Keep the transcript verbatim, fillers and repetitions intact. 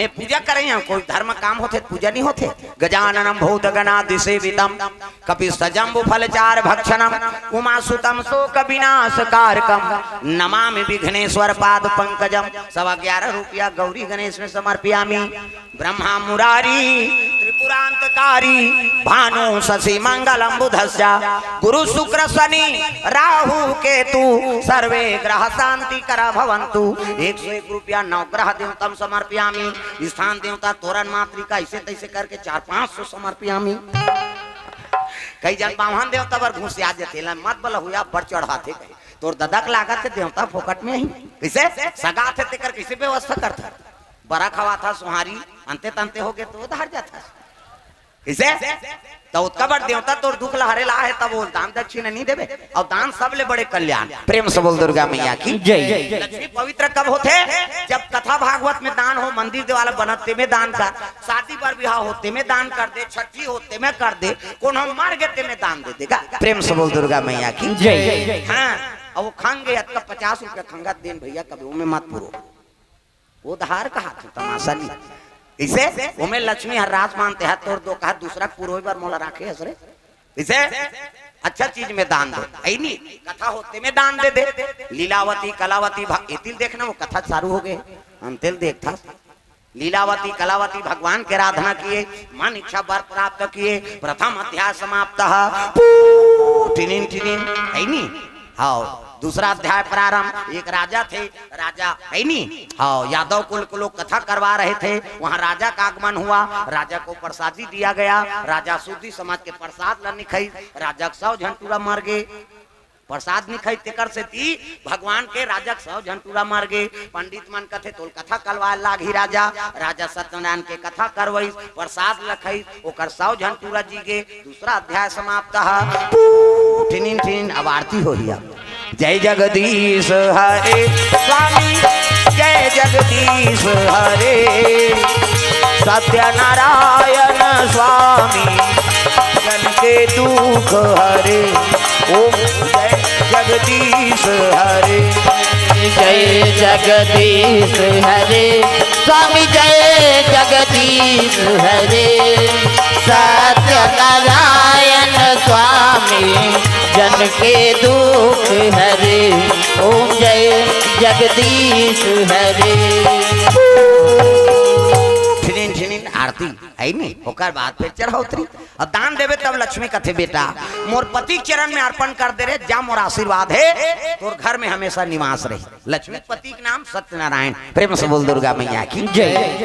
ए, पूजा करे हैं, कोई धर्म काम होथे त पूजा नहीं होथे। गजाननम भूत गणादिसेवितम कपित्थ जम्बू फल चार भक्षणम उमा सुतम शोक विनाश कारकम नमामि विघ्नेश्वर पाद पंकजम। सवा ग्यारह रुपया गौरी गणेश में समर्पयामी। ब्रह्मा मुरारी त्रिपुरांतकारी भानु शशि मंगलम बुधस्या गुरु शुक्र शनि राहु केतु सर्वे ग्रह शांति करा भवंतु। एक सौ एक रुपया नवग्रह देवतम समर्पयामी। स्थान देवता तोरण मातृका ऐसे तैसे करके चार पांच सौ समर्पयामी। कई जन बाम्हन देवता बर घुसिया जथे, ला मत बलहुया बड़ चढ़ाथे कहे। तोर ददा के लागत हे देवता फोकट में ही। कइसे? सगा थे तेकर कइसे व्यवस्था करथा? बरा खवाथा सुहारी, अंते तंते हो गे तो धार जाथा। कइसे? त ओतका बड़ देवता तोर दुख ला हरे ला हे, तब वो दान दक्षिणा नहीं देबे। अउ दान सबले बड़े कल्याण। प्रेम से बोल दुर्गा मैया की जय। लक्ष्मी पवित्र कब होथे? जब कथा भागवत में दान हो, मंदिर देवाला बनत तेमे दान कर, शादी बर बिहाव हो तेमे दान कर दे, छठी हो तेमे कर दे, कोनो मर गे तेमे दान दे देगा। प्रेम से बोल दुर्गा मैया की जय। हाँ, अब वो खंगे अतका पचास रुपया खंगा देन भैया, कभी ओमे मत पुरो। वो धार कहा थे तमाशा नहीं। इसे ओमे लक्ष्मी हर राज मानते हैं, तोर दो कहा दूसरा पुरोय बर मोला राखे हस रे। इसे अच्छा चीज में दान दे। ऐ नी, कथा होते में दान दे दे। लीलावती, कलावती, भा-, एतिल देखना, वो कथा चालू हो गए। हम तेल देखथा। लीलावती, कलावती भगवान के आराधना किए, मन इच्छा वर प्राप्त किए। प्रथम अध्याय समाप्त। पू, टिनिन, टिनिन, है नी? हाँ, दूसरा अध्याय प्रारंभ। एक राजा थे, राजा है नी? हाँ, यादव कुल के लोग कथा करवा रहे थे, वहाँ राजा का आगमन हुआ, राजा को प्रसादी दिया गया, राजा सूदी समाज के प्रसाद ला निखई, राजा के सौ झन टूरा मर गे। प्रसाद निखई तेकर सेती भगवान के राजा के सौ झन टूरा मर गे। पंडित मन कथे तोल कथा कलवा लागही राजा, राजा सत्यनारायण के कथा करवईस, प्रसाद लखईस, ओकर सौ झन टूरा जी गे। दूसरा अध्याय समाप्त ह। पू, ठिनिन ठिनिन, अब आरती होही। अब जय जगदीश हरे स्वामी, जय जगदीश हरे सत्यनारायण स्वामी, जन के दुख हरे। ओम जय जगदीश हरे। जय जगदीश हरे स्वामी, जय जगदीश हरे सत्यनारायण स्वामी, जन के दुख हरे। ओम जय जगदीश हरे। ठिनिन ठिनिन आरती है नी, ओकर बाद फिर चढ़ौतरी। अब दान देबे तब लक्ष्मी कथे, "बेटा, मोर पति के चरण में अर्पण कर दे रे, जा मोर आशीर्वाद हे, तोर घर में हमेशा निवास रही।" लक्ष्मी पति के नाम सत्यनारायण। प्रेम से बोल दुर्गा मैया की जय।